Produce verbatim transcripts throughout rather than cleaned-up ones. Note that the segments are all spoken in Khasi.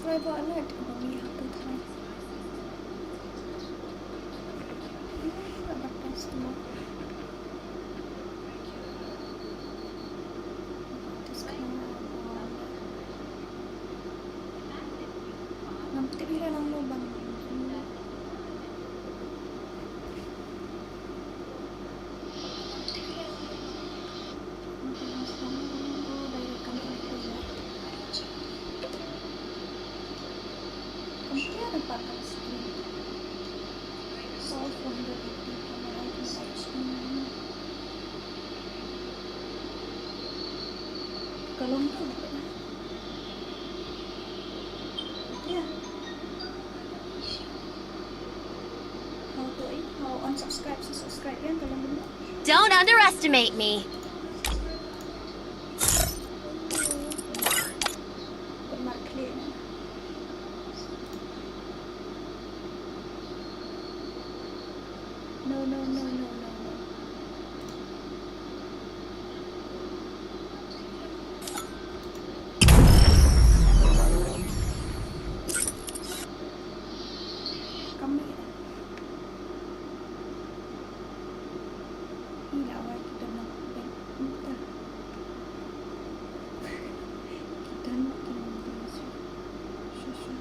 Subscriber alert kaba mih ha tu thai. Hmm, advertise tu. Advertise tu. Ngam tip hi nang lo bang. Ka long tu. Ya. How to, eh, how unsubscribe, subscribe ïa ka long tu. Don't underestimate me. Pynmar khlieh na. No, no, no, no, no, no. Kami. Ila wa kita nak. Kita. Kita nak. Susu.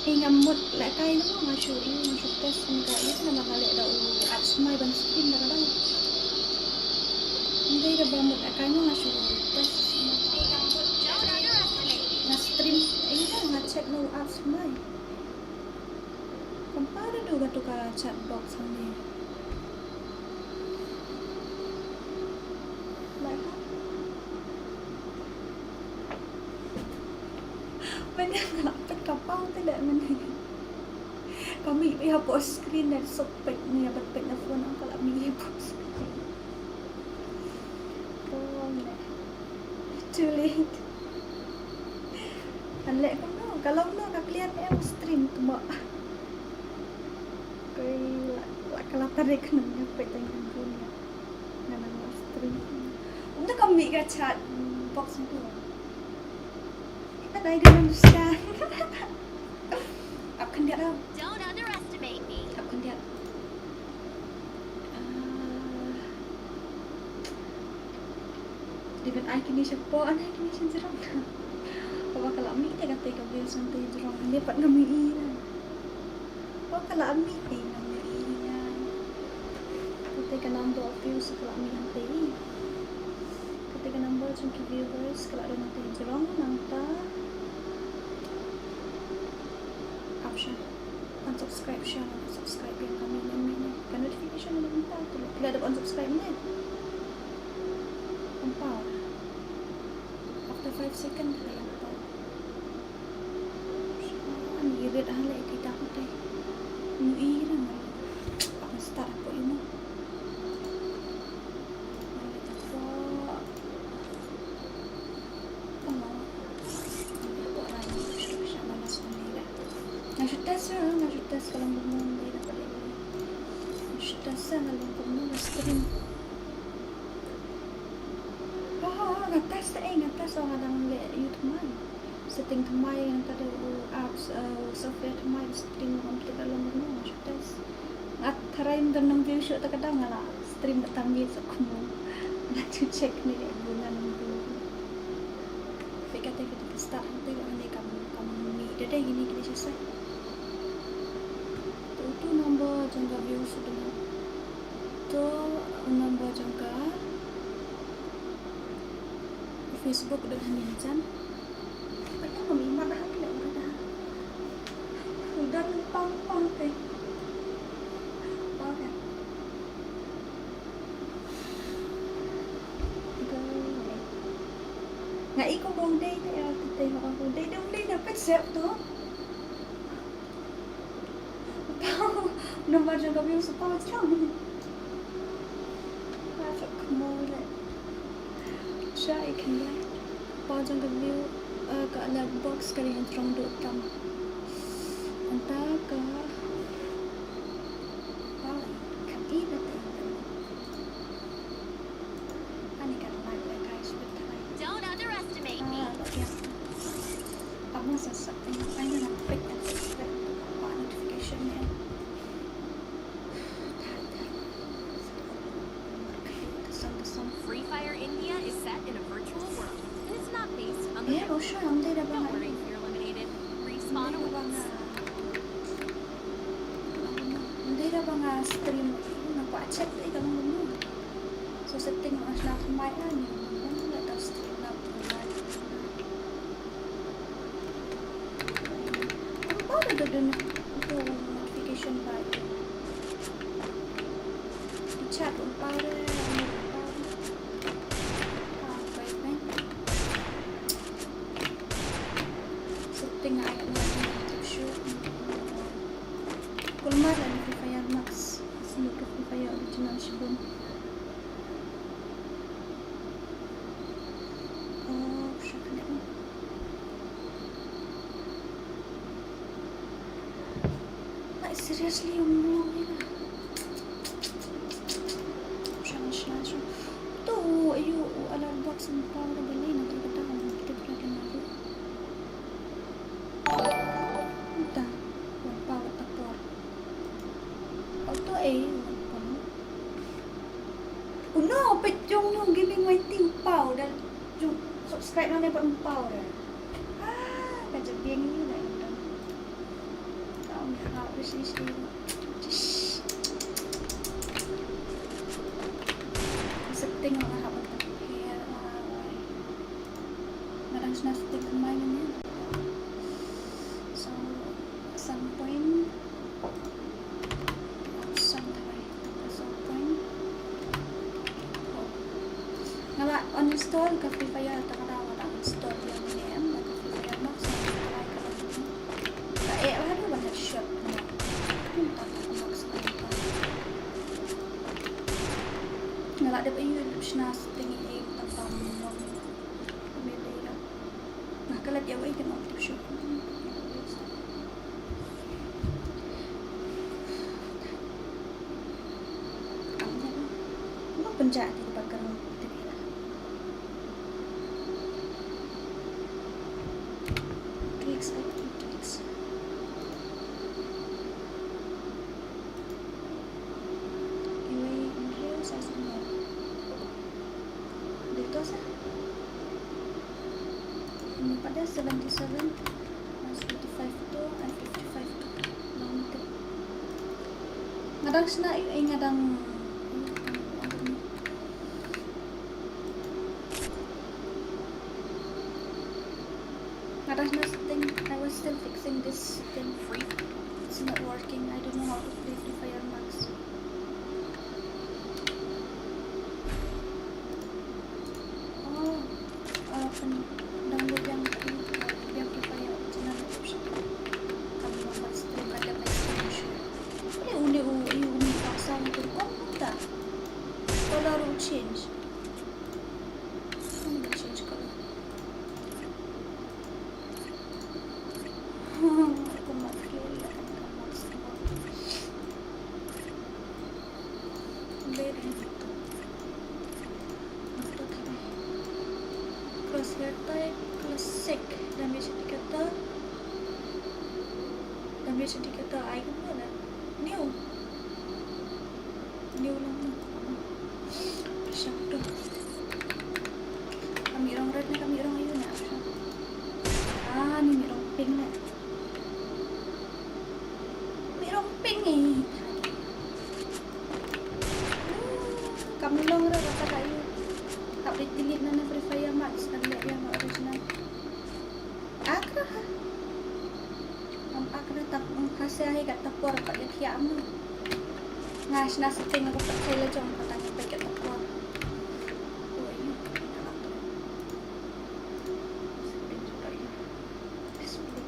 Eh, ngam mut lehkai no, nga shu, eh, nga shu test nga ka, eh, namar nga leh da u app Smile ban stream da ka dang. Ym dei da ba mut lehkai no, nga shu test. Nga stream, eh, nga check na u app Smile. Kumba da du katu ka chat box hangne. Mynne nga la peit ka paw te leh mynne. Ka mih beit hapoh screen, ne suk peit ne, ban peit na phone ka la mih hapoh screen. Oh, ne. Too late. Ngan leh kumno, ka long no, ka clear ne em stream kumba. Koi la, la ka la tarik ngan peit tang ngan bun ïa. Ngan nang la stream. Ym da ka mih ka chat box tu. I don't understand. Ap khyndiat daw. Don't underestimate me. Ap khyndiat. Ah. Dei ban ai kine shapoh, ai kine sha jrong. Haba ka la mih te kata ka views hangtei jrong, hynrei pat ngam ïohi. Haba ka la mih te ngam ïohi. Kata ka number of views ka la mih hangtei. Kata ka number jong ki viewers ka la don hangtei jrong, nangta option. Unsubscribe, share, unsubscribe ïa ka mih ne mih ne. Ka notification ne mynta tu. Phi la dep unsubscribe ne? Mynta. After five second ka la ïa mynta. Ani rit ha leh ki dak te. Ngi i na. Apa start ko imo. Nga shu test, nga shu test ka long kumno, nga shu test, nga long kumno, nga stream. Oh, nga test, eh, nga test, nga dang leh ïa u thymmai. Setting thymmai, nangta da u apps, eh, software thymmai, stream, nga test ka long kumno, nga shu test. Nga tharai ym don nang view shuh ta ka dang, nga la stream ba tam ïeit sa kumno. Nga tu check ne, eh, bun nang view. Phi kata phi start hangtei ba ngi kam, kam mih da dei kine kine shisha. To utu number jong ka view shu dei. To number jong ka Facebook dei hangne jan. Pynjah ngam imat ha ki leh uda. Uda pang pang te. Pang te. Nga i kumba u dei te, ïa, te, te, ha, u dei, dei, u dei, na pet sep tu. Paw, number jong ka view sa paw jong. Paw jong ka view. Box ka dei hynriew duh tam. Mynta ka ba kan i da te. Ani kan lag da guys with time. Don't underestimate me. Ah, ba ïa. Amo sa sa pyn ai na pek na pek ba notification ne. Free Fire India is set in a virtual world, and it's not based on the Eh, real oh, sure, world. Ym dei da ba Don't nga worry if you're eliminated. Respawn awaits. Ym dei da ba nga stream, nga kwah check dei ka long kumno. So setting nga shna thymmai na ni, nga la da stream na thymmai. Ym pat da don tu notification ba ïa. Chat ym pat da, ym pat da. Ah, wait, wait. Setting ai na YouTube show. Kulmar la ni Free Fire Max. Snoop Free Fire original shibun. Oh, shakne. Like, seriously, um, shang, shang, shang. To, ayu, u alarm box ym pat da balei na tu kata, ym kit kata kena tu. Uta, ym pat da por. Auto, eh, ym pat. Uno, peit jong no gaming Y T u paw da jong subscribe nangne pat u paw da. Ah, ka jabieng ni da. Ka ong ha rishi shi. Setting nga hap ban tap here. Nga dang shna setting thymmai mynne. So, san point. San thymmai. San point. Nga la uninstall ka Free Fire, te nga la, nga la install ïa mynne em, ka Free Fire Max, nga la try ka la mynne. Ka eh la haduh ban headshot nga. Mynta ka Max ka mynta. Nga la dep ïa u shna setting ïa u tang ba mynlong. Mynta ïa. Nga ka la ïa u ïa ka Max tu shu. Am ïa. Nga pynjah ti ba ka rong ti ïa. Tricks, I think tricks. Iwei hynriew sa sngewbha. Dei to sa. Ini pada seventy seven, seventy five to, and fifty five to. Long to. Nga dang shna, eh, nga dang. Nga dang shna setting. I was still fixing this thing. It's not working. I don't know how to play Free Fire Max. Oh, uh, pyn download ïa, ïa Free Fire original option. Kam nambar stream ka dep stream show. Une, une, une, une paksa ni tu kong ta. Color u change. Change color. Aku mat kiri, aku mat semua. Beri itu. Itu tadi. Crosshair type, classic. Damage indicator. Damage indicator, icon mana? New. New lang mo. Shang tu. Ka mih rong red ne ka mih rong aiu ne, ah, shang. Ah, ni mih rong pink ne. Mih rong pink eh. Kam long red kata ka aiu. Hap delete na na Free Fire Max, kan leh ïa ka original. Akra ha. Am akra tap, mm, ha se hi kat tapor pat ïa thiah mo. Nga shna setting aku pat thei la jong pat tang pat kat tapor. Oi, yu. Setting tu kat yu. Display.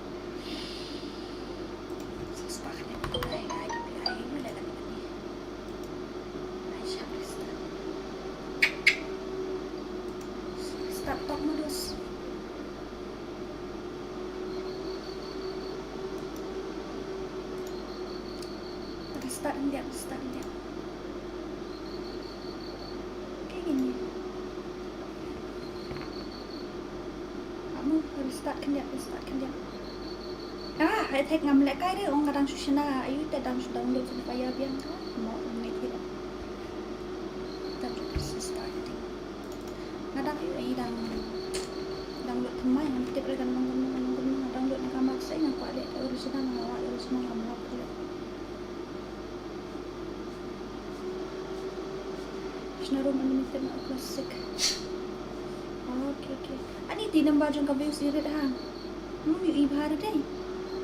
Sa spa kane ko ai ai ai ai ni le kan ni. Ai shap start. Start top modus. Start khyndiat, start khyndiat. Kaei kane? Amo, restart khyndiat, restart khyndiat. Ah, ha thik, ngam lehkai re, ong ka dang shu shna, ayu te dang shu download Free Fire biang ka. Mo, ngam lehkai re. Download, restart khyndiat. Nga dang ïohi dang, dang download thymmai, ngam tip re kan long kumno, kan long kumno, nga download na ka Mark sa nga kwah leh ka original, nga kwah original, ngam lok leh. Shna room unlimited na classic. Okay, okay. Ani te number jong ka views irit ha. Hmm, ïohi bha re dei.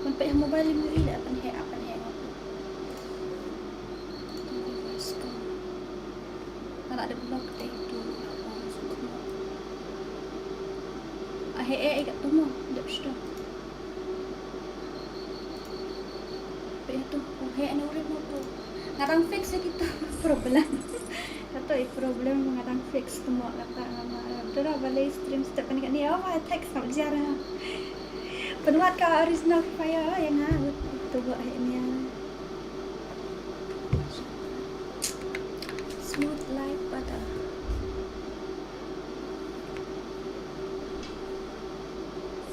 Ban peit ha mobile ym ïohi leh, pynheh, pynheh. Nga la da block te tu. Ah, heh, eh, eh, kat tu mo. Dep shto. Peit tu. Oh, heh, ne urit mo tu. Nga dang fix ïa kita problem. Kato i problem nga dang fix tu mo kata nga ma. Tu dah balei stream step kane kane. Oh, ma text sab jar ha. Pynwad ka original Fire ïa nga. Tu buh heh nia. Smooth like butter.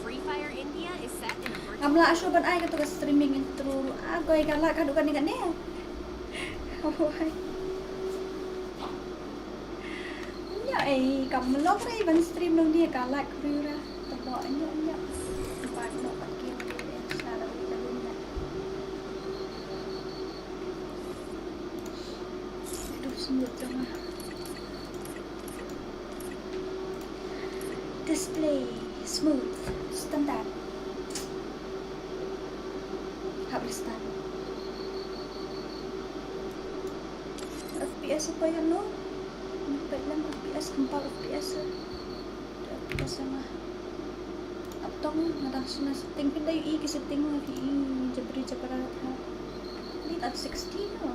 Free Fire India is set in a virtual Ngam lah shuh ban ai kato ka streaming intro. Ah, koi ka lah ka dukha kane kane. Oi. Nya, eh, kam long re ban stream long dia ka lah ka riu ra. Tebo nya, nya. Ban no pat ke, eh, sna la wi ka lum nya. Aduh, smooth dong ah. Display, smooth, standard. Hap restart. F P S apa ïa no? Nampak lam F P S, kempa F P S. F P S sama. Aptong nga dang shna setting, pynda ïohi ki setting ma phi i jabri jabra ha. Ni at sixty no.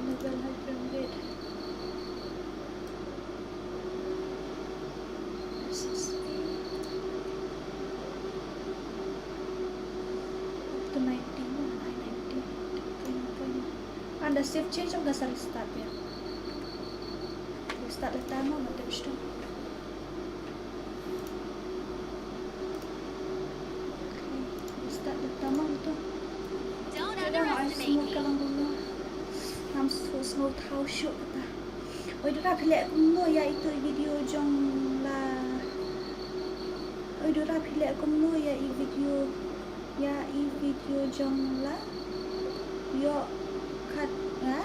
Level high frame rate. Sixty. Up to ninety no, high ninety. Anda save change of the restart ya. Restart leta mo, mate bishto. Start da tamam tu. Don't underestimate me. Smooth ka long kumno. Ngam sngewthuh shuh kata. Oi Dora, phi leh kumno ïa itu i video jong la. Oi Dora, phi leh kumno ïa i video. Ïa i video jong la. Ïoh kat, ha?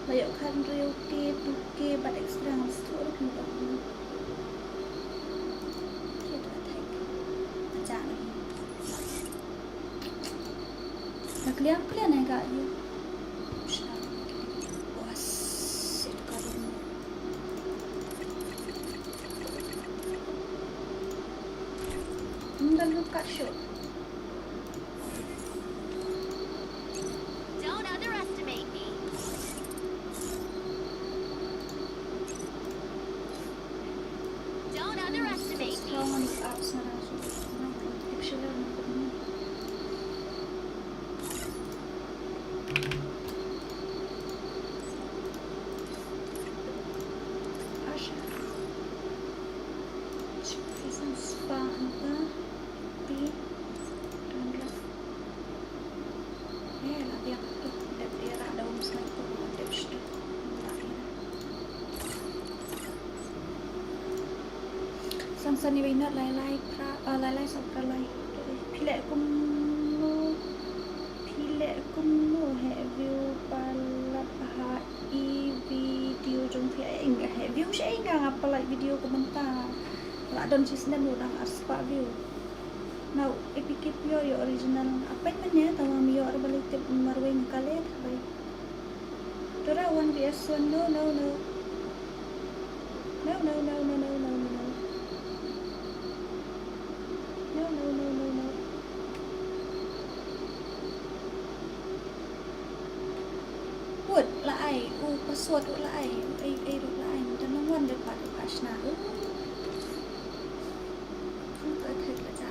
La ïoh kat hynriew K, two K bad extra, ngam sngewthuh ruh kumno. Ka clear, clear ne ka ïa. Wah, shit, ka room. Ym da look at show. Don't underestimate me. Don't underestimate me. Strong on the ups and downs. Asha. Isn't spa and pi. Don't love. Eh, la biang tu. Dep dia rak daw musnah tu. Dep shtu. Samson iwei not lai lai pra, ah, lai lai sa pra lai. Phi leh kumno, phi leh kumno heh view palat ha i video jong phi, eh, nga heh view sha, eh, nga nga palat video kumta. La don shisnem u dang arspah view. Now, A P K pure ïoh original. Apa mynne tama mi ïoh ar balei tip marwei nga kale thabai. Dora one V S one, no, no, no. No, no, no, no, no, no, no, no. No, no, no, no, no. Ut, la ai, u password ut la ai, ai, ai ruh la ai, mynta nang wan dei pat u ka shna, u. Kum ka thek la ja.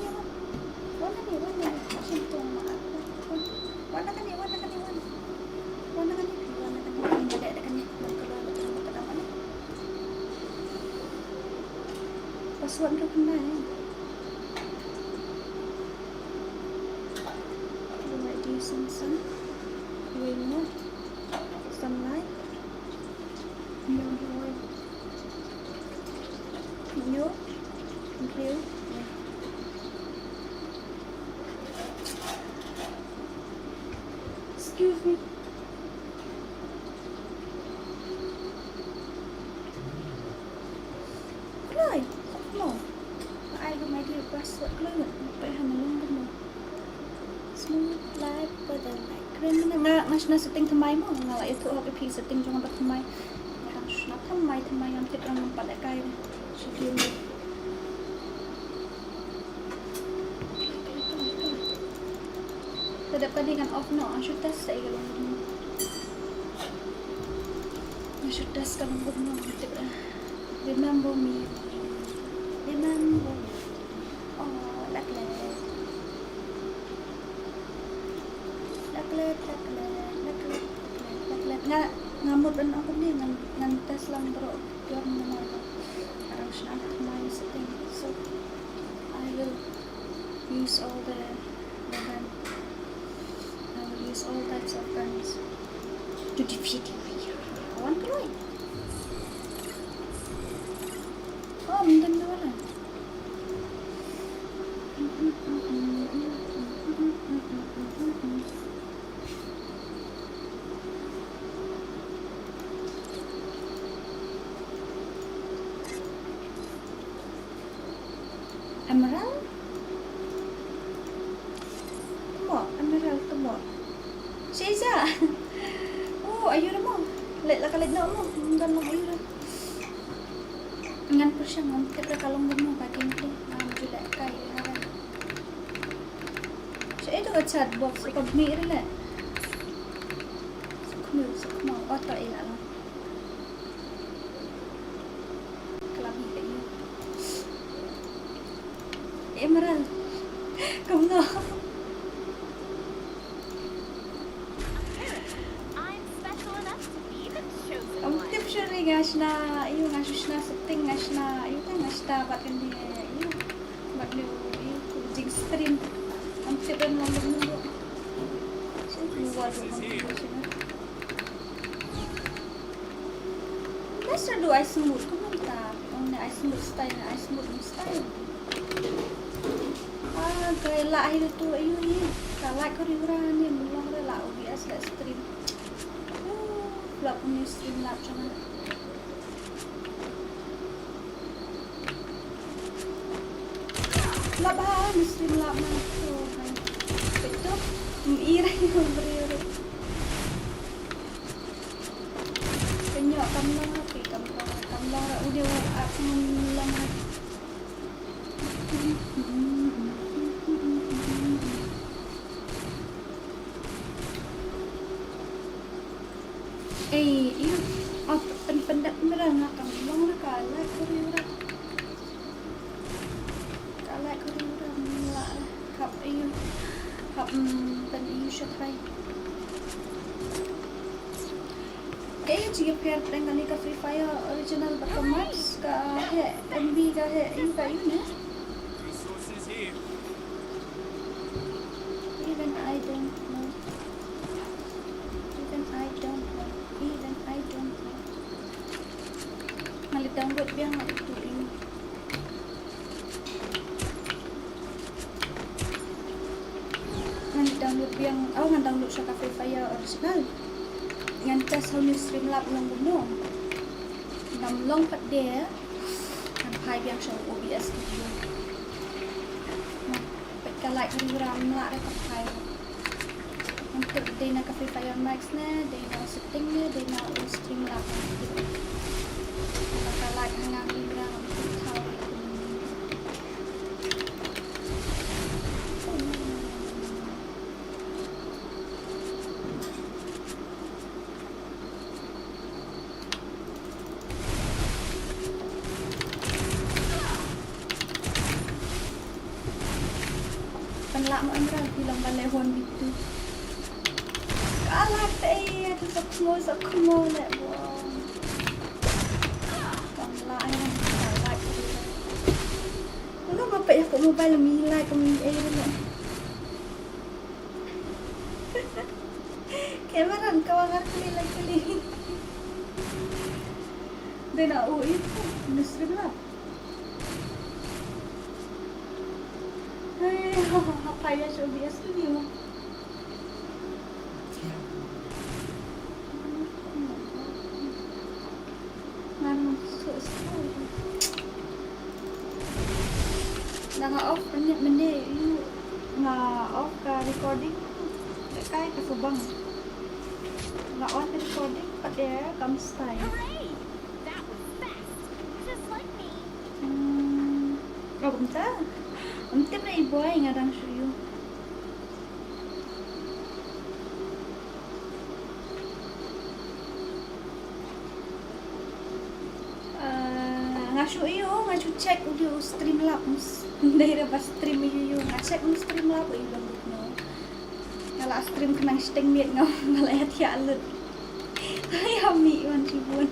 Wan ïa wan. Wan ïa wan ïa wan. Shen tong ma. Wan ïa kane, wan ïa kane, wan. Wan ïa kane, wan ïa kane. Wan ïa kane. Password ruh kane. Wait, do some sun. Wait, no. Sunlight. No, no, wait. No. Blue. Excuse me. Kloi. No. Ai ruh mai dei password kloi. Pynhap na long kumno. Smooth life for the night. Kren mynne. Nga, nga shna setting thymmai mo, nga la ïathuh ha ka phi setting jong nga ba thymmai. Nga dang shna thymmai, thymmai ngam tip, ngam pat lehkai. Shi dien. Te dep kane ngan off noh, nga shu test sa ïa ka long kumno. Nga shu test ka long kumno, nga tip. Remember me. Remember me. Oh, la klet. La klet, la klet, la klet, la klet, la klet. Nga, nga mut ban ong kumne, ngan, ngan test lang baroh. Pure namar ba nga dang shna thymmai setting. So, I will use all the, the gun. I will use all types of guns to defeat you. Wan kloi. Oh, mynta mynta wala. Emerald? Tymmo, Emerald, tymmo. Sheza. Oh, ayu mo. Leit la ka leit noh mo. Ngan long ayu. Ngan pyrshang, ngam tip re ka long kumno ka gameplay. Ngam ju lehkai ha re. Sha ito ka chat box ka bmi re le. Suknu, suknu, oto ila long. Ka la bmi ka yu. Emerald. Kumno. I'm special enough to be the chosen one. Ym tip shuh ri nga shna, ïu nga shu shna setting nga shna, ïu te nga shna bad kane, ïu bad ne, ïu jing stream. Ym tip ren long kumno. Shu keluar lut long kumno shuh. Best ruh ai smooth kumno ta. Ong ne ai smooth style, ne ai smooth style. Ah, ka la hi tu ayu hi. Ka la ka riura ni, mlong re la O B S la stream. Oh, la puni stream la chana. La ba ni stream la ma. Oh, hai. Betul. Ira hi riura. Ka ñiuh kam long ra phi, kam long, kam long ra u dei u ap kam long ra. Ei, ïu, ap pyn pyndak mera nga kam long ra ka la ka riura. Ka la ka riura mela hap ïu, hap, mm, pyn ïu shatai. Kaei jingïapher pdeng kane ka Free Fire original bad ka mods, ka heh M B ka heh ïu ka ïu ne? Even I don't know. Even I don't know. Even I don't know. Ngan leit download biang ïa itu ïu. Ngan download biang, oh, ngan download sha ka Free Fire original. Ngan test how new Streamlabs long kumno. Ngam long pat de. Ngan phai biang sha O B S Studio. Peit ka light hynrei ram lah re pat phai. Ngan tip dei na ka Free Fire Max ne, dei na setting ne, dei na u Streamlabs. Ka light hynrei ram tip thaw. Pynlah mo Emerald, phi long ba leh hon bitu. Ka la te, tu sa khmo, sa khmo leh bom. Kam lah, eh, ka la te. Uno ma peit ïa ka mobile mi la ka mi ei re leh. Camera ka wa ngar kli la kli. Dei na u i, Muslim la. Hai, ha, ha, ha, paya shu bias tu ni mo. Ngan so, so. Nga off mynne, mynne ïu nga off ka recording. Kai ka subang. La on ka recording pat de kam style. Hooray! That was fast. Just like me. Hmm. Oh, kumta. Ym tip re i boy nga dang shu ïoh. Ah, nga shu ïoh, nga shu check u dei u Streamlabs. Dei re ba stream ïoh ïoh. Nga check u Streamlabs u ïoh long bit no. Nga la stream khnang shiteng miet nga, nga la ïa thiah lut. Ïa mih wan shibun.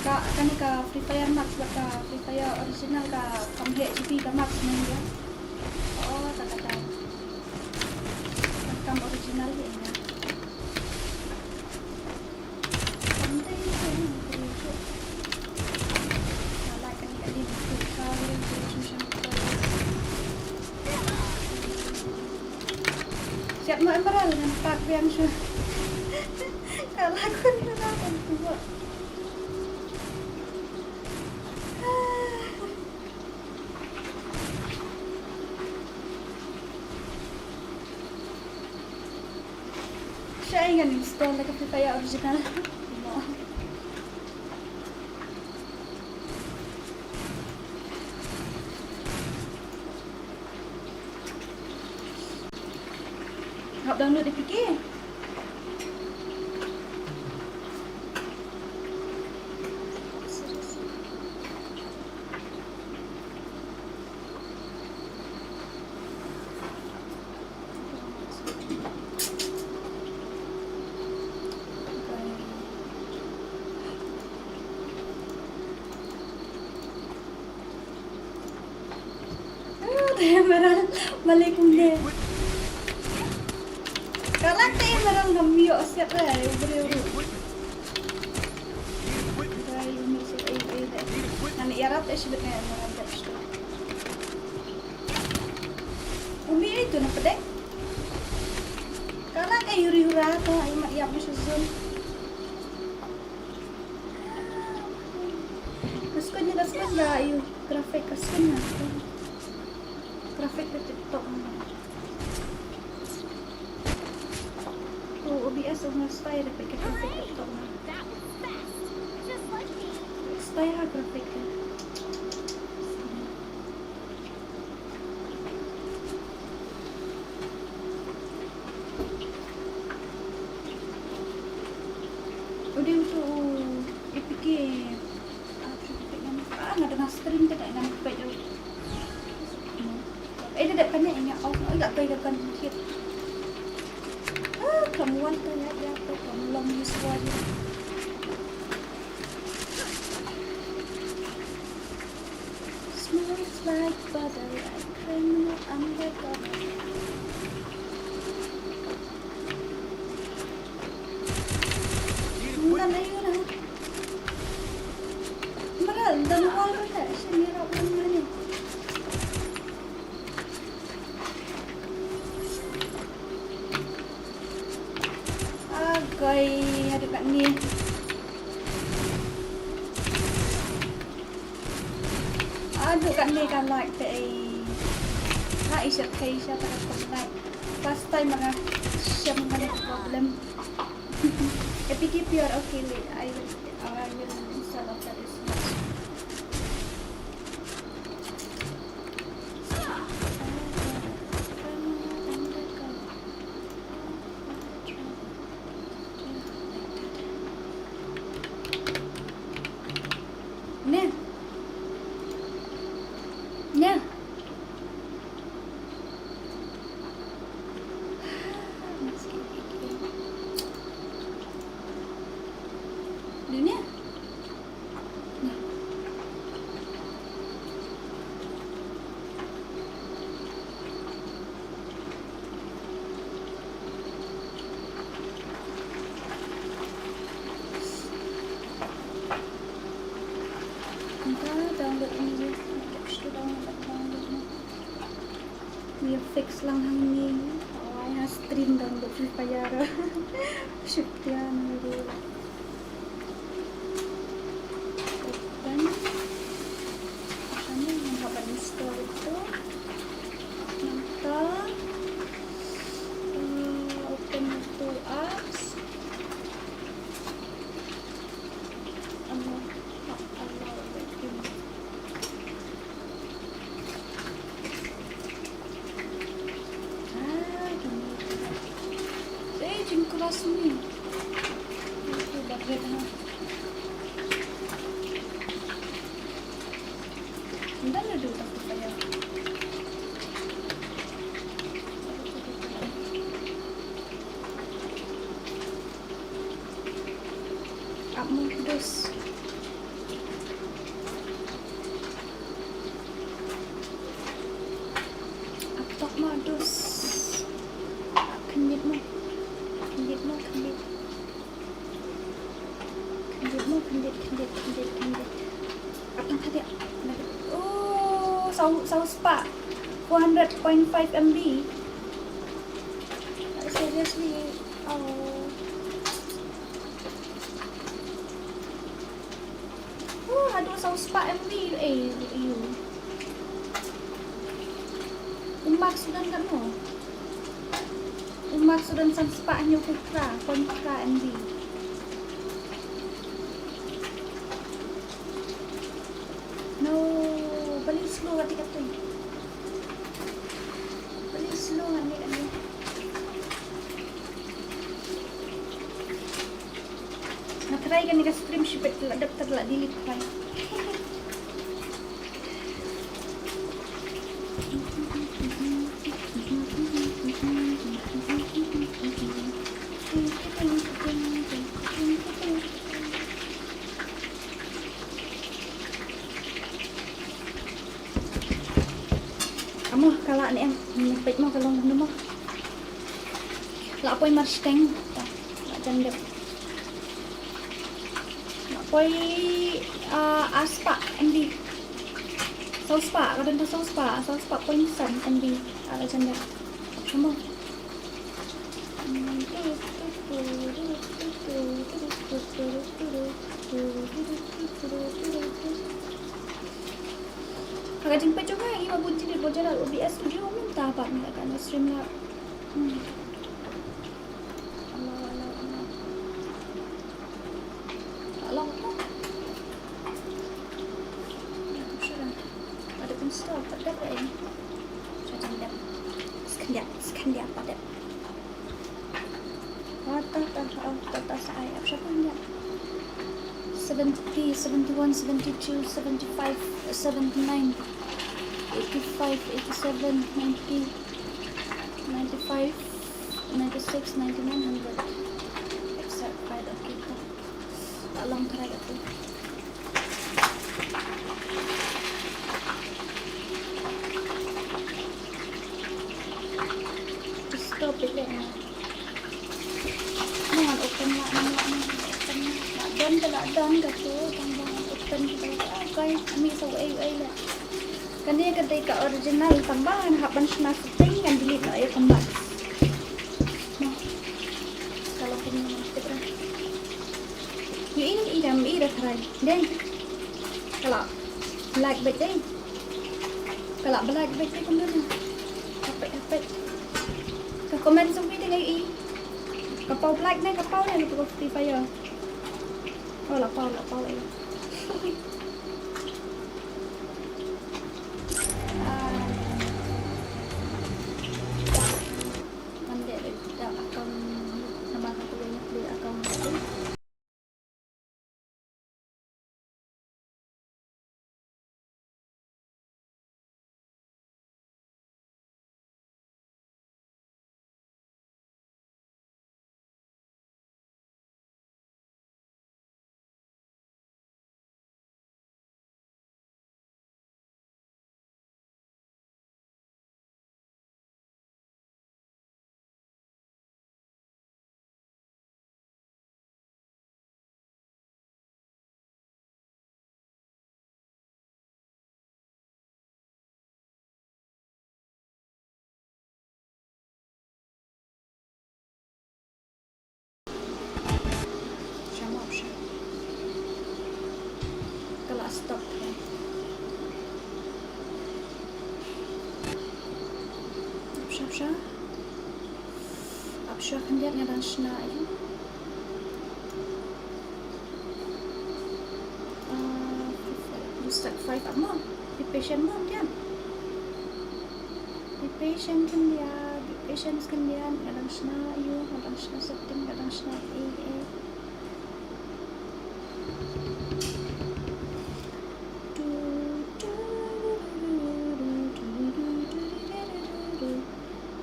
Ka, kane ka Free Fire Max bad ka Free Fire original ka kam heh G B ka Max ne ïa. Oh, ta kata. Kam original hi ïa. Siap mo Emerald ngan pat biang shu. Ka la khun ka la khun tu. Sha ngan install da ka Free Fire original. Hap download A P K. Ah, te Emerald, malikum de. Ka la te Emerald ngam ïoh siat re, u briew ruh. Ngan ïarap te shibit ngan ïarap te shibit. Umi ai tu na pedek. Ka la ka yuri hura to ai mat ïap ni suzun. Ka skun ni, ka skun ni, ayu grafik ka skun ni. Grafik ka TikTok ni. Oh, O B S, oh, nga style grafik ka TikTok ni. Style ha grafik ka. Udah tu, A P K. Ah, nga dang stream te, nga dang peit. Eh, da dep kane nga off, nga ïa peit da kan kit. Ah, kam wan te ïa, ïa peit kam long ïa suwa ïa. Smells like butter and criminal undercover. Ndan ayu na. Mara, ndan wal na, sini ra wal na ni. Agai, aduh kat ni. Aduh kat ni ka lag te ai. Ha, i shet kai shet ka lag. First time nga shem ka problem. A P K pure, okay, wait. I will, I will install after this match. Nè. Nè. Dunia. Ynda download ïa, download ïa. Ïa fix lang hangne. Oi, ha stream download Free Fire. Shukriya nuru. Open. Dos. Atok ma dos. Khyndiat ma. Khyndiat ma, khyndiat. Khyndiat ma, khyndiat, khyndiat, khyndiat, khyndiat. Atok khyndiat. Oh, saw, saw spah. Four hundred point five M B. Seriously. Oh. Oh, haduh saw spah M B, eh, you. U Max u don katno? U Max u don san spah hynñiew phew phra, point phra M B. No, balei slow kata kata. Balei slow kane kane. Nga try kane ka stream shipet, la dep, la delete, try. Amo, ka lah ne em, peit mo ka long kumno mo. Lah poi marshiteng. Ta, lah jan dep. Lah poi, ah, ar spah M B. Saw spah, ka don ka saw spah, saw spah point san M B. Ah, lah jan dep. Amo. Ka jingpeit jong nga ïa ka bun jingdit bad jingdit O B S Studio mynta pat mynta ka stream na. Hmm. Alo, alo, alo. Alo, alo. Ado pun stop, pat dep eh. Sa jam dep. Skyndiat, skyndiat pat dep. Ah, ta, ta, ah, ta, ta, sa ai, ap siapa ni? Seventy, seventy-one, seventy-two, seventy-five, seventy-nine, eighty-five, eighty-seven, ninety, ninety-five, ninety-six, ninety-nine, hundred. Except five, okay, cool. Lah long try kat tu. Stop it leh. Ngan open lah, ngan lah, ngan open. Lah done ka, lah done ka tu, tang ba ngan open ka. Ah, kai, ami sa wei wei leh. Kane ka dei ka original, tang ba ngan hap ban shna setting, ngan delete noh ïa ka mask. Noh. Ka long kumne, ngan tip ra. Ïohi, ïohi, ïohi, ïohi, ïohi, ïohi. Dei. Ka la black beit dei. Ka la black beit dei kumno ne. Hapeit, hapeit. Ka comment jong phi dei nga ïohi. Ka paw black ne, ka paw ne, ka Free Fire. Oh, la paw, la paw, eh. Ah. Ngan leh da account, namar nga pyrshah leh account baru. Shah mo, shah. Ka la stop. Shah, shah. Ap shuwa khyndiat, nga dang shna ïa u. Ah, just like five ap mo. Be patient mo, khyndiat. Be patient khyndiat, be patient khyndiat. Nga dang shna ïa u, nga dang shna setting, nga dang shna eh, eh.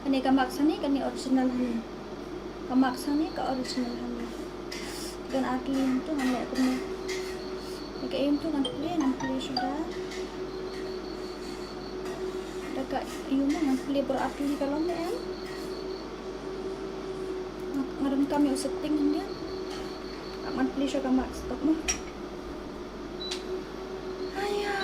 Kane ka mask hangne, kane original hangne. Ka mask hangne, ka original hangne. Don ar tylli hangtu ngan leh kumne. Ïa ka aim tu ngan plie, ngan plie shuwa. Da ka aim ngan plie baroh ar tylli ka long ne em. Nga donkam ïa u setting hangne. Ngan plie shuwa ka mark stop mo. Aya.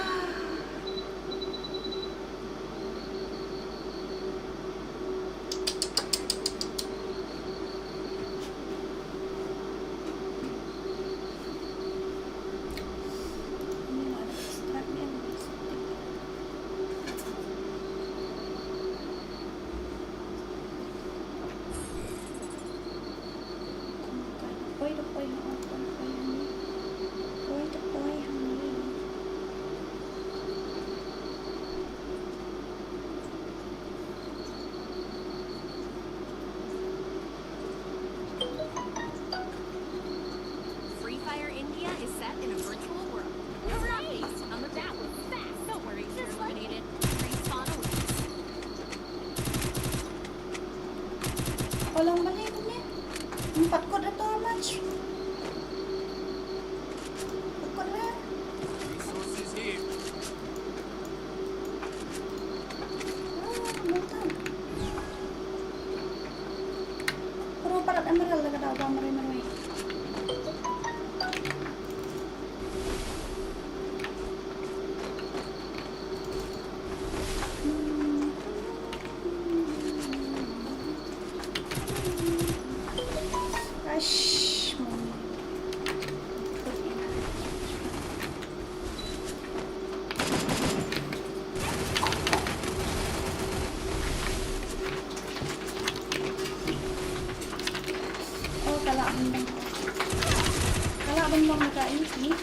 Free Fire India is set in a virtual world. Hooray! On the back, fast, no worries, you're eliminated. Respawn awaits. Ka long balei kumne? Em pat kut da ka torch. Pat kut re. Resources here. Ah, mantap. Puro palat emerald da ka daw ba marwei marwei. Ash, mom. Oh, ka lah ban long. Ka lah ban long na ka ïing.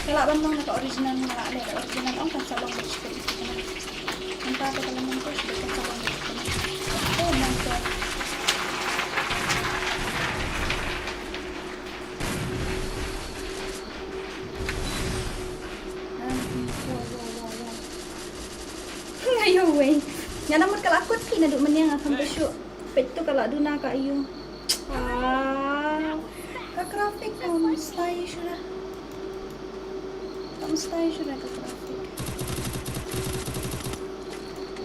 Ka lah ban long na ka original, nga lah leh da original, ong kan sa long bad shikatdei. Mynta te ka lah long ko shikatdei, kan sa long bad shikatdei. Oh my God. Wow, wow, wow, wow. Ayo wei. Nga namar ka la kut phi naduh mynne nga kham da shuh. Peit tu ka la duna ka ayo. Ah. Ka graphic kam style shuh. Kam style shuh ka graphic.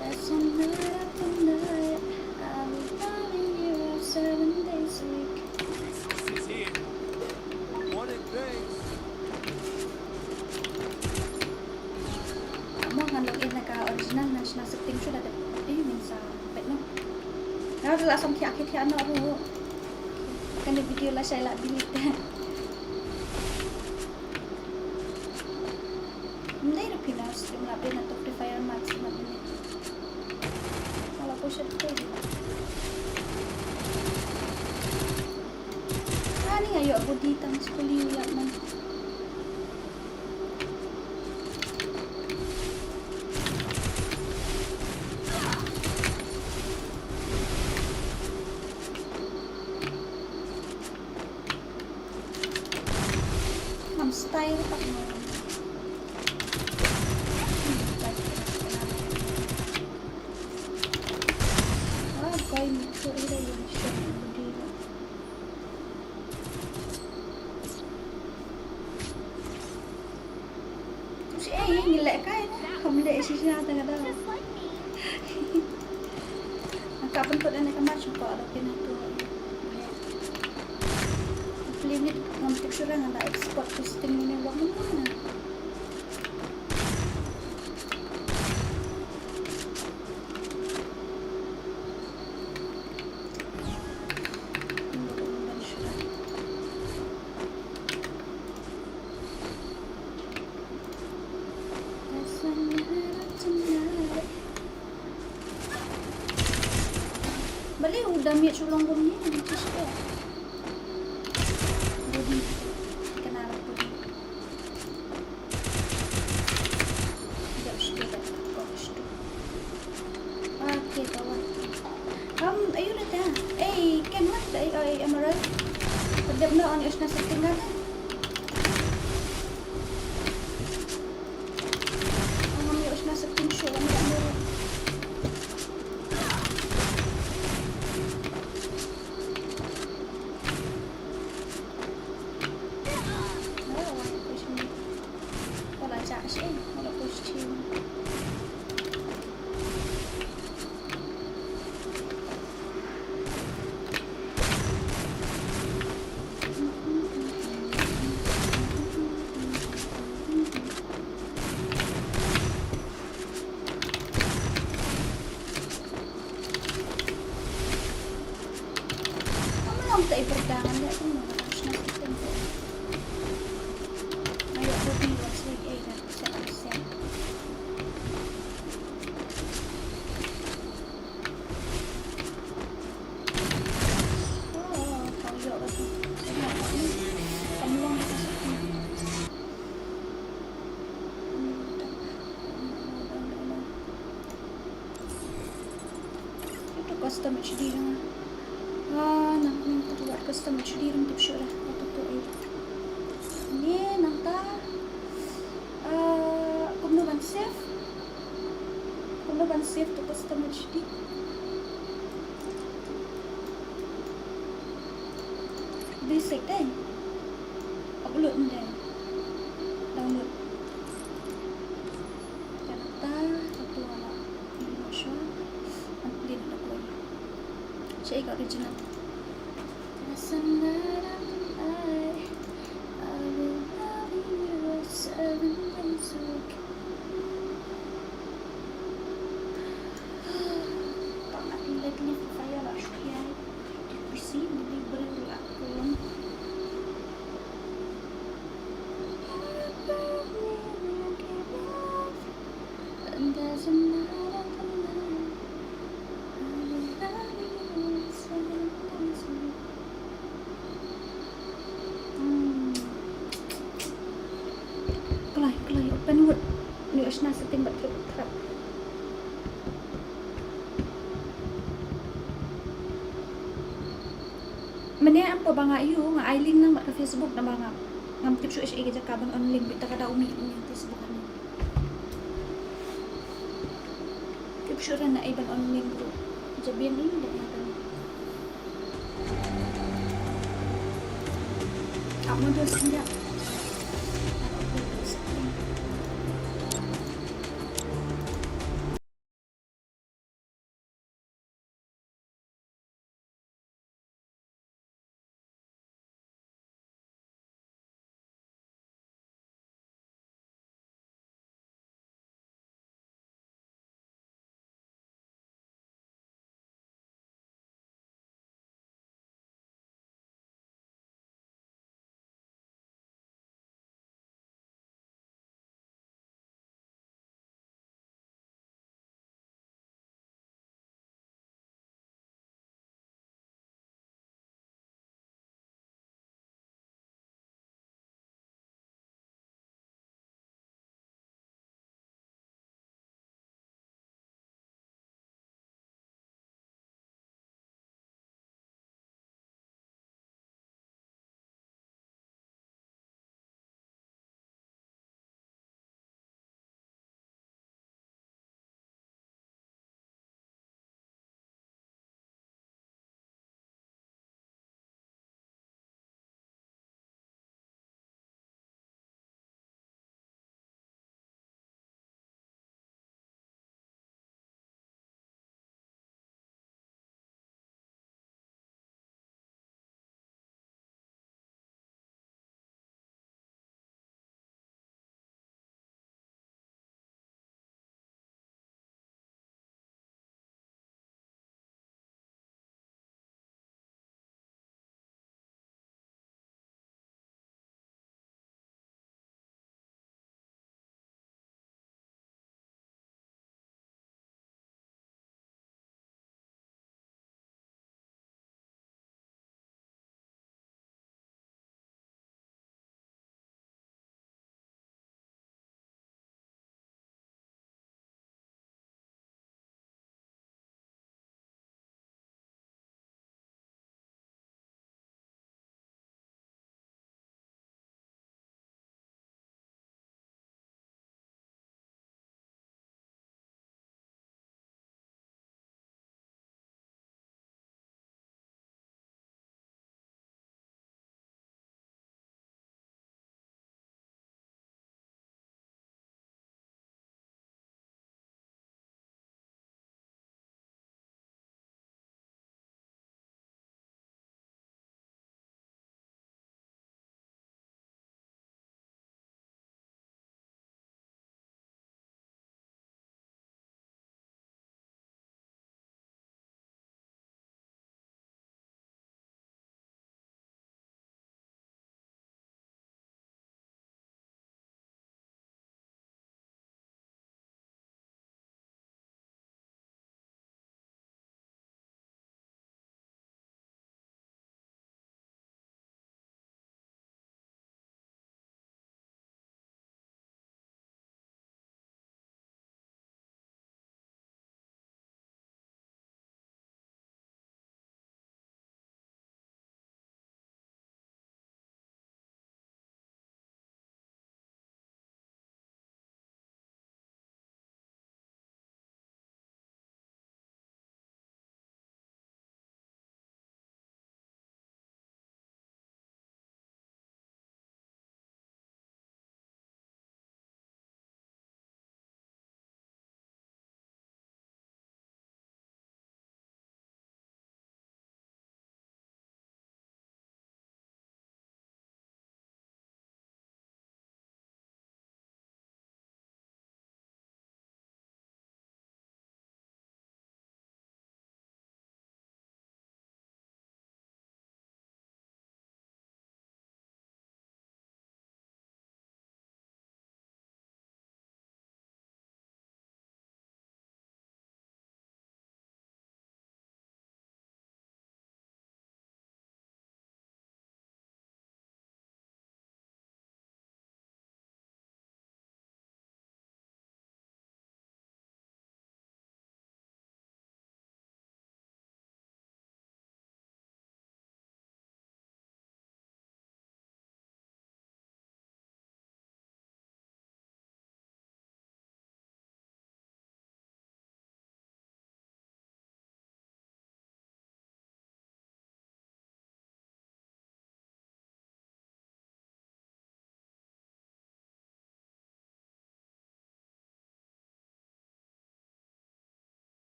Doesn't matter tonight. I'll be loving you seven days a week. This is it. What it takes. Mo ngan log in na ka original, ngan shna setting shuh da dep. Eh, min sa peit noh. Nga la sam thiah thiah noh ruh. Kane video lashai la delete. Ym dei ruh phi na stream la peit na to Free Fire Max mat mynne. Nga la poi sha te. Ani nga ïoh body tang skuli ïa man. Ngam style pat mo. Ah, koi ni tu ira yang shot body. Shi ei ngi leh kai ne, kham leh shisha ta ka daw. Ka pynkut ane ka mar shuh ko da pynatu. Pli minit ngam tip shuh ra nga da export system ni ne wang na. Balei u damage u long kumne, u damage u long kumne. Body, kena body. Okay, kawan. Um, ayo na ta. Eh, ken mat ta, eh, eh, Emerald. Dep na on is na setting na ta. Ngam ïoh shna setting shuh, ngam ïoh. Ipar dangan dia tu mana sna kita. Ayo kopi wasi ai dah. Siap siap. Oh, kau yo lagi. Siap. Kamu long kita satu. Ito custom H D lang. Ah, nang nang tu buat custom H D lang tip sure. Ito tu eh. Ni nang ta. Ah, kumno ban save? Kumno ban save to custom H D? Basic dai. Upload ndai. Download. Janata, satu anak. Ini masya. Upload na kuai. Cek original. Senang ai, I will love you seven days a week. Pang ati let live fire la shukia. Bisi beli beri la kulon. Doesn't matter tonight. I will love you seven days a week. Hmm. Kloi, kloi, open wood. Ni u shna setting bad trip trap. Mane em ko ba nga ïoh nga ai link nang bad ka Facebook namar nga ngam tip shuh shaei ka jaka ban on link bad ka da u mih u Facebook ni. Tip shuh ran na ai ban on link bro. Jabian ni dek makan. Ak model senjak.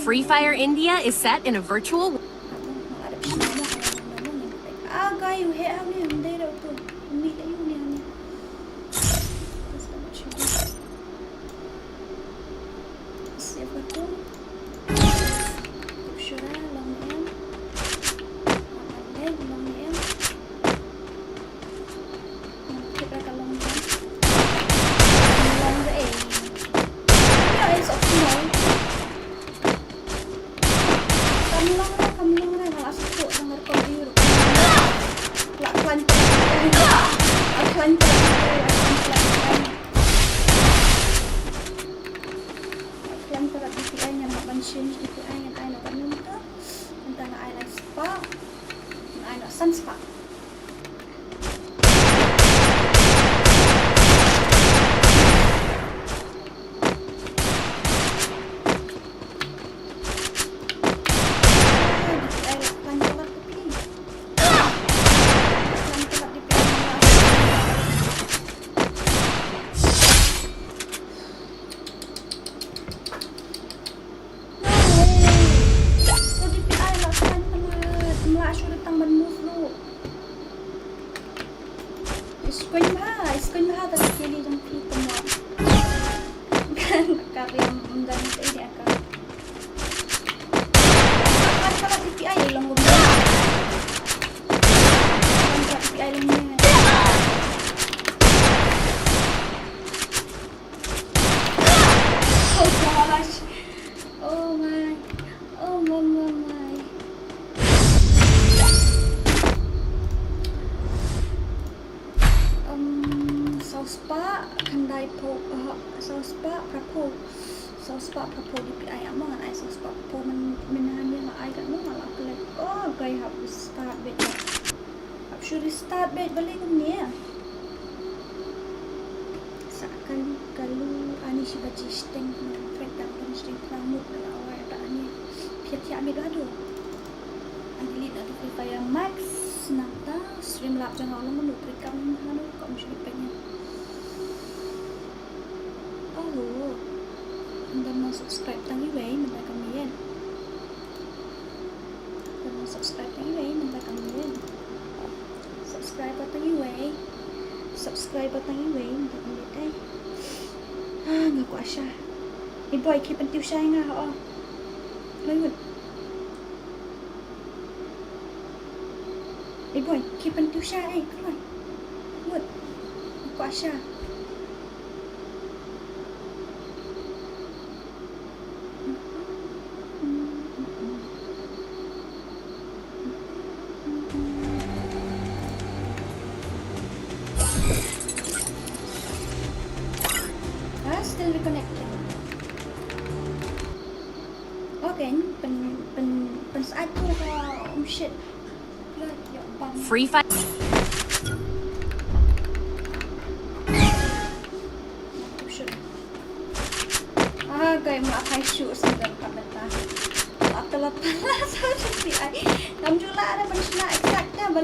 Free Fire India is set in a virtual. Ah, guy, you hate how many they don't do. Me, you know. Save kat tu. Kup shura long em. Makan leh long em. Kit ra ka long em. Long de eh. Ya, it's optimal. Kam long ra, kam long ra, nga la suk tang ngar kam ayu. La klan. La klan. Klan para D P I ngan hap ban change D P I ngan ai noh ka num ta. Mynta nga ai lai spah. Ngan ai noh san spah. No way. Ko D P I la khlaiñ palat. Mla shu da tang ban move ruh. Is kuen bha, is kuen bha da kili jong phi tamo. Kan ka riam undang te dia ka. Kan ka D P I long gum. Kan ka D P I long ni. Oh gosh. Oh my. Oh my, my, my. Um, saw spah khyndai phew, uh, saw spah phra phew. Saw spah phra phew D P I, amo ngan ai saw spah phra phew myn, mynhynnin la ai katno nga la klet. Oh, guy hap start beit. Hap shu restart beit balei kumne. Sa kalu kalu ani shi baji shteng nang trek dang dang shteng plang mut da la wai da ani. Phiat phiat mih badu. Ani lit adu Free Fire Max nangta stream lap jong nga long manu trek kam hanu kam shu penya. Alo. Nda ma subscribe tang iwei nda kam yen. Nda ma subscribe tang iwei nda kam yen. Subscribe tang iwei. Subscribe tang iwei nda kam yen eh. Ah, nga kwah sha. Iboy ki pyntiu sha nga ha oh. Lewit. Iboy ki pyntiu sha eh. Come on. Lewit. Nga kwah sha. Ah, still reconnecting. Okay, pyn, pyn, pyn sait ko ka um shit. Free Fire. Ah, guy, ma akai shu sendal ka benta. Lata lata lata si ai. Kam jula ada ban shna exact nya ban.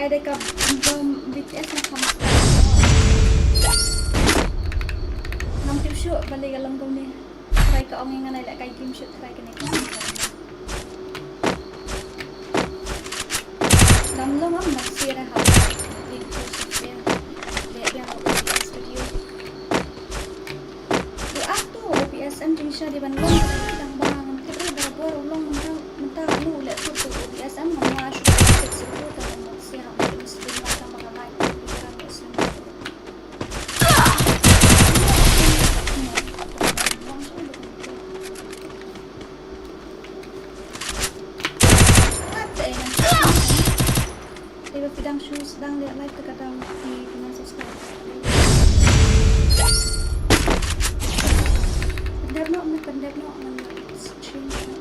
Ai dei ka bom B T S na kam. Ngam tip shuh balei ka long kumne. Try ka ong ngan ai leh kai game shuh try kane ka. Ngam long am nang sira ha. Leh biang O B S studio. U ak tu O B S em jingshisha dei ban long dang ba ngam tip re barabor u long mynta mynta u leh tu tu O B S em ngam nga shu tip shu tu tang ba ngam sia ha ba mesti dei ba tang ba ka lai tu tu tang ba shu. Te ba phi dang shu sdang leh live te ka dang phi pynban subscribe. Pyndep noh, pyndep noh, ngan change noh.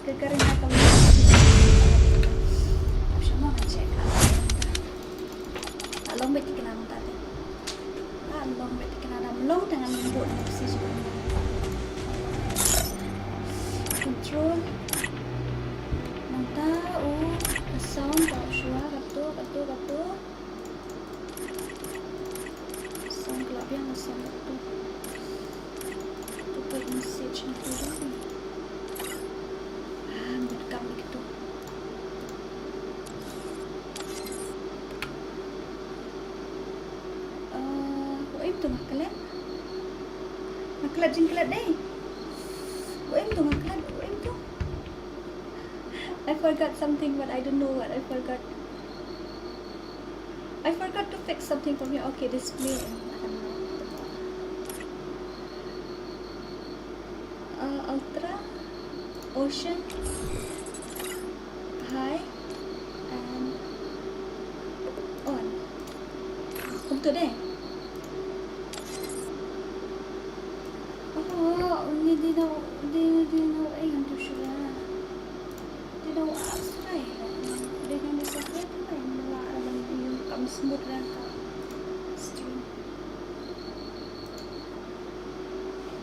Ka Karina ka long. Ka long bad ka Karina mynta te. Ka long bad ka Karina, da long tang ngan bud na ka si. Control. Mynta u ka sound ka shuwa kato kato kato. Sound ka la biang, sound ka tu. Tu ka message ni tu. Ah, mut kam ni tu. Ah, wa im tu nga klet. Nga klet jingklet dei. Wa im tu nga klet, wa im tu. I forgot something, but I don't know what I forgot. I forgot to fix something from here. Okay, display. Uh, ultra, ocean, high, and on. Kumto dei. Oh, ni di daw, di, di daw, ay, ang tusura. Di daw, ah, surai. Di daw, di sa kaya tu, ay, mula, ah, yung kam smooth lang ka stream.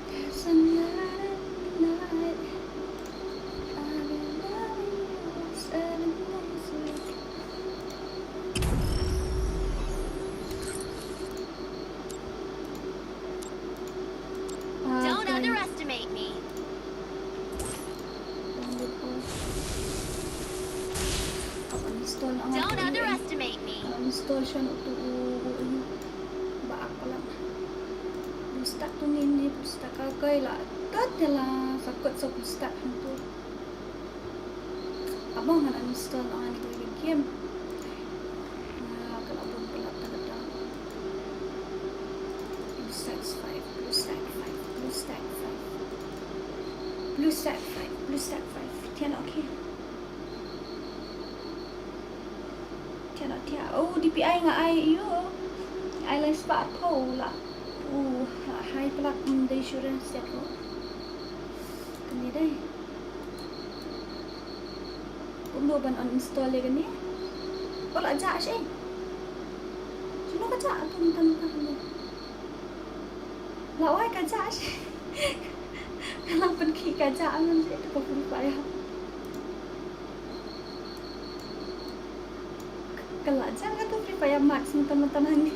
There's a night, night, I've been loving you seven days a week. Don't underestimate me. Don't underestimate me. Install shan utu u, u, u, ba ak palat. Bluestack tu ni, ni Bluestack ka kai la. Tat la sakut sa Bluestack hantu. Abang han uninstall na ni kali game. Na kala bun pala ta kata. Bluestack five, Bluestack five, Bluestack five. Bluestack five, Bluestack five. Tian okay. Tian okay. Oh, D P I nga ai yu. Ai lai spah pau la. Oh, hai pala kum dei shuren siat ko. Kani dei. Kumno ban uninstall ïa kane? Ko la jah shi. Shano ka jah? Atum tam tam ne. La wai ka jah shi. Ka la pynkhih ka jah man shi ka Free Fire. Ka la jah ka tu Free Fire Max mynta mynta hangne.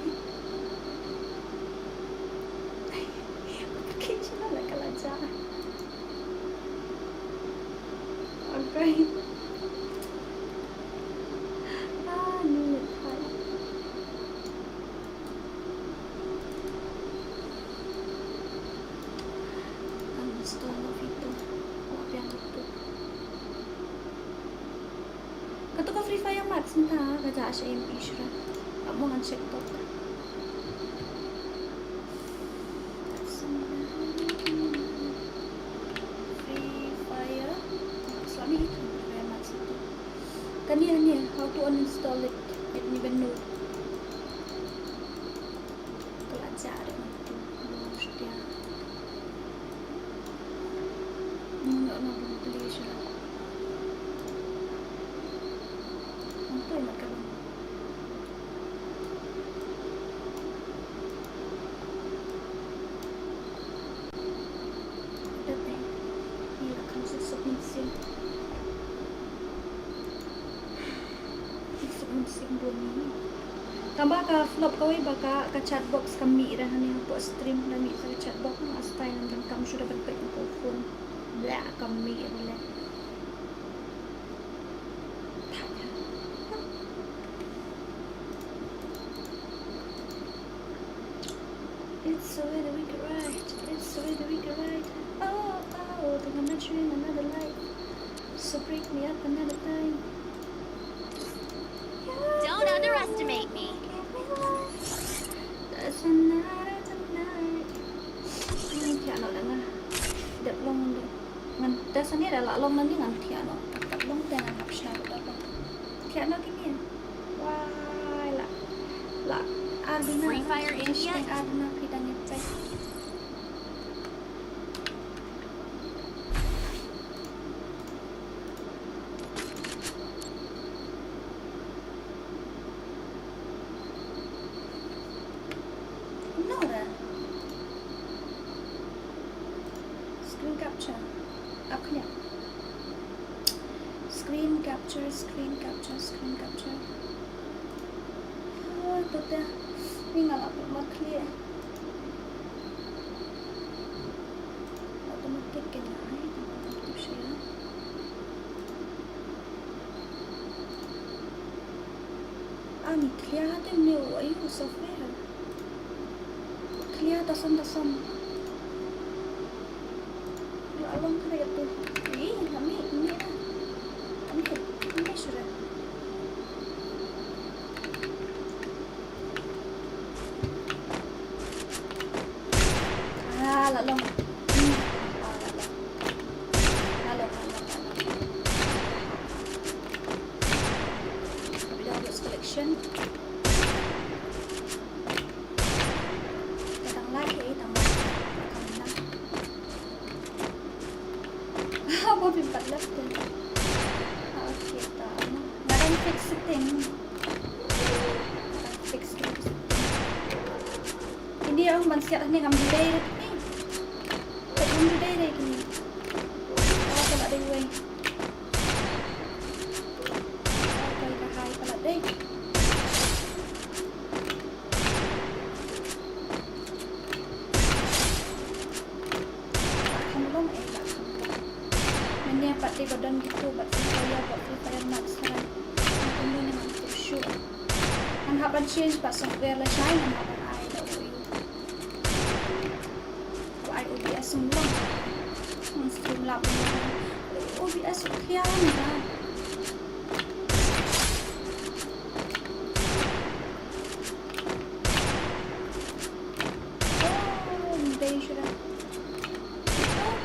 Pynkhih shi la ka la jah. Okay. Ah, ni thai. Uninstall na video. Wa biang tu. Katu ka Free Fire Max mynta ka jah shi em ishra. Ka mo ngan check to. Free Fire Max, lami itu Free Fire Max itu. Kani, kani, how to uninstall it? Let me know. Ka la jah de. Hostia. Nuna na bun peli sha. Nto mat ka bun. Date. Ila kam sa submit sim. Tang ba ka flop kawei ba ka, ka chat box ka mih ra hangne hapoh stream, da mih sa ka chat box, nga style ban kam shuh da ban peit hapoh phone. Blah, ka mih ra leh. It's the way that we can ride. It's the way that we can ride. Oh, oh, think I'm entering another life. So break me up another time. Don't underestimate me. Doesn't matter tonight. Ngan thiah noh da nga. Dep long da. Ngan da sani da la long nani ngan thiah noh. Dep long da ngan hap shna da long. Thiah noh kine. Wai la. La. Ar duna. Free Fire India. Ar duna phi dang ïa peit. Screen capture, screen capture. Ah, to te. Ni nga la put mat khlieh. Automatic ke nai, automatic share. Ani khlieh ha te ne u ayu software. Khlieh ta san ta san. Yu along kare tu. Ni, kami, ni. Kami, kami sudah. Ah, la long. Hmm. Ah, la long. La long, la long, la long. Kami dah habis collection. Tang lai ke, tang lai. Tang lai. Ah, ba pim pat lap tu. Ah, okay, ta. Nga dang fix setting. Nga dang fix setting. Ini ong ban siat ne ngam delay re ni. Ngam delay re kini. Oh, ka la dei wei. Oh, ka la hai, ka la dei. Kham long, eh, la kham long. Mynne pat te ba don kito bad Free Fire, bad Free Fire Max, kan. Kumno ne man tu shu. Ngan hap ban change bad software lashai, ngan hap ban ai da u. Ai O B S long. Hmm, Streamlabs long. O B S u khia ni da. Oh, ni dei shuh da. Oh.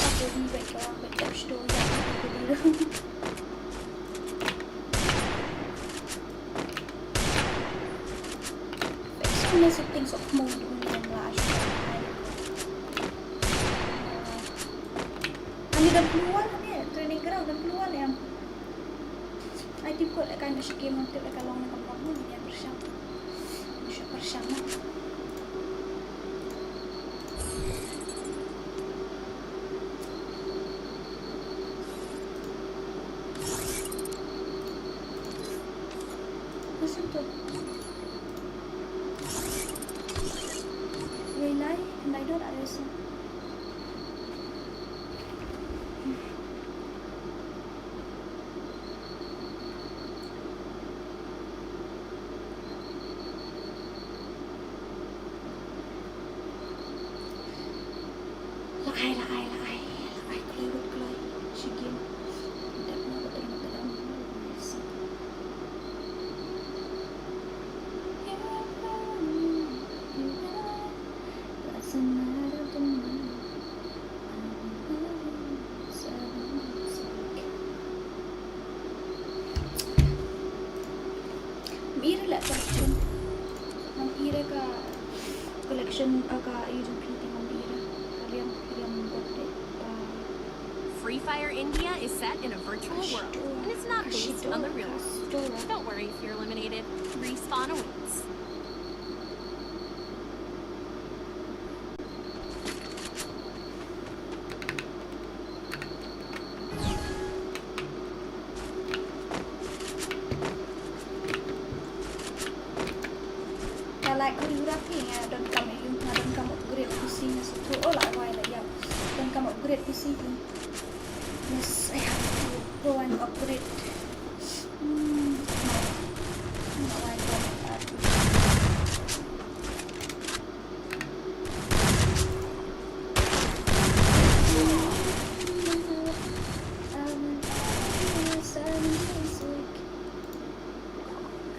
Aku di baik orang baik tak shuh da. Aku di dah. Fix ïa une setting sohkhmut, une la shu ai. Ani dang keluar, ani training ground dang keluar em. Ai tip kot lehkai na shi game, tip lehkai long na kam long, ni pyrshang. Ni pyrshang. Listen to. Wei lai, lai dot ada sih. La ai, la ai, la ai, la ai, kloi wut kloi. Shi game. Dep na ba dang na ba dang. Doesn't matter to me. Mira la collection. Mira ka collection, ah, ka U D P te mira. Ka liang, liang bote. Free Fire India is set in a virtual world, and it's not based on the real world. Don't worry if you're eliminated. Respawn awaits. Ka la kuri ura phi nga donkam ïa u, nga donkam upgrade P C nga shu through, oh la wai la ïap. Donkam upgrade P C phi. Yes, I have to go and upgrade. Hmm. La wai la ïap.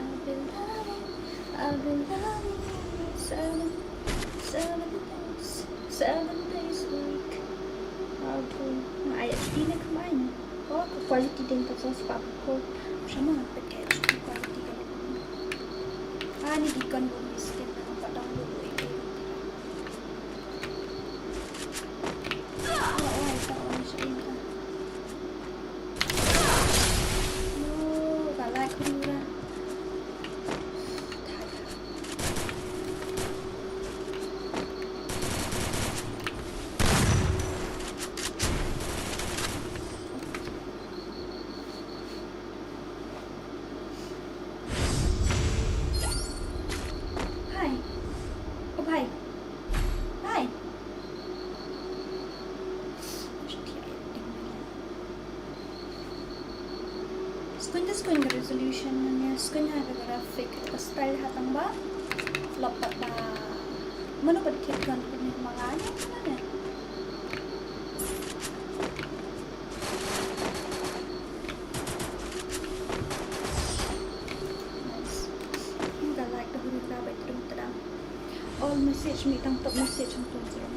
I've been loving, I've been loving you seven, seven days, seven days a week. I've been, nga ai H D ne khlem ai ne. Oh, ka quality dang ka sa spah ko. Sa ma nga peit ka H D quality ka. Ah, ni ki gun bun miskin na ka download ïa ki. Ka resolution ne, skyn ha ka graphic, ka style ha tang ba lap pat ba mano ba thied kan kane ma nga ne, kane. Nice. Nga like the hurry grab it dum tadam. All message mi tang top message hangtum sdang.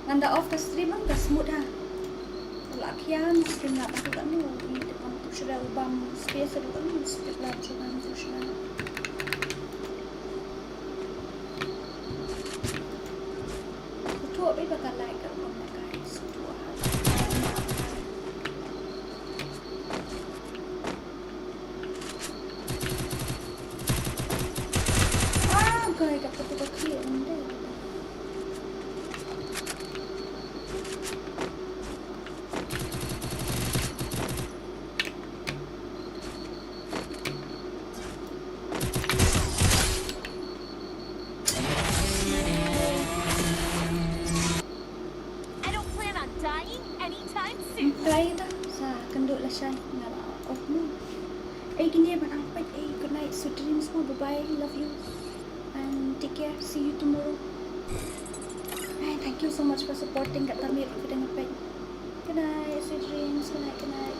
Ngan da off ka stream, ka smooth ha. La khian stream la ba tu kan mu, ni te pam tu shra u bam space tu kan mu, stream la tu kan tu shra. Tu ba ka like ka bam na guys, tu ha. Ah, guys, ka tu ka clear ande. I don't plan on dying anytime soon. Try da sa kynduh lashai nga la off mo. Ei kine ban ang peit ei, good night, sweet dreams mo, bye bye, love you. And take care, see you tomorrow. And thank you so much for supporting, ka tamit ka dang peit. Good night, sweet dreams, good night, good night.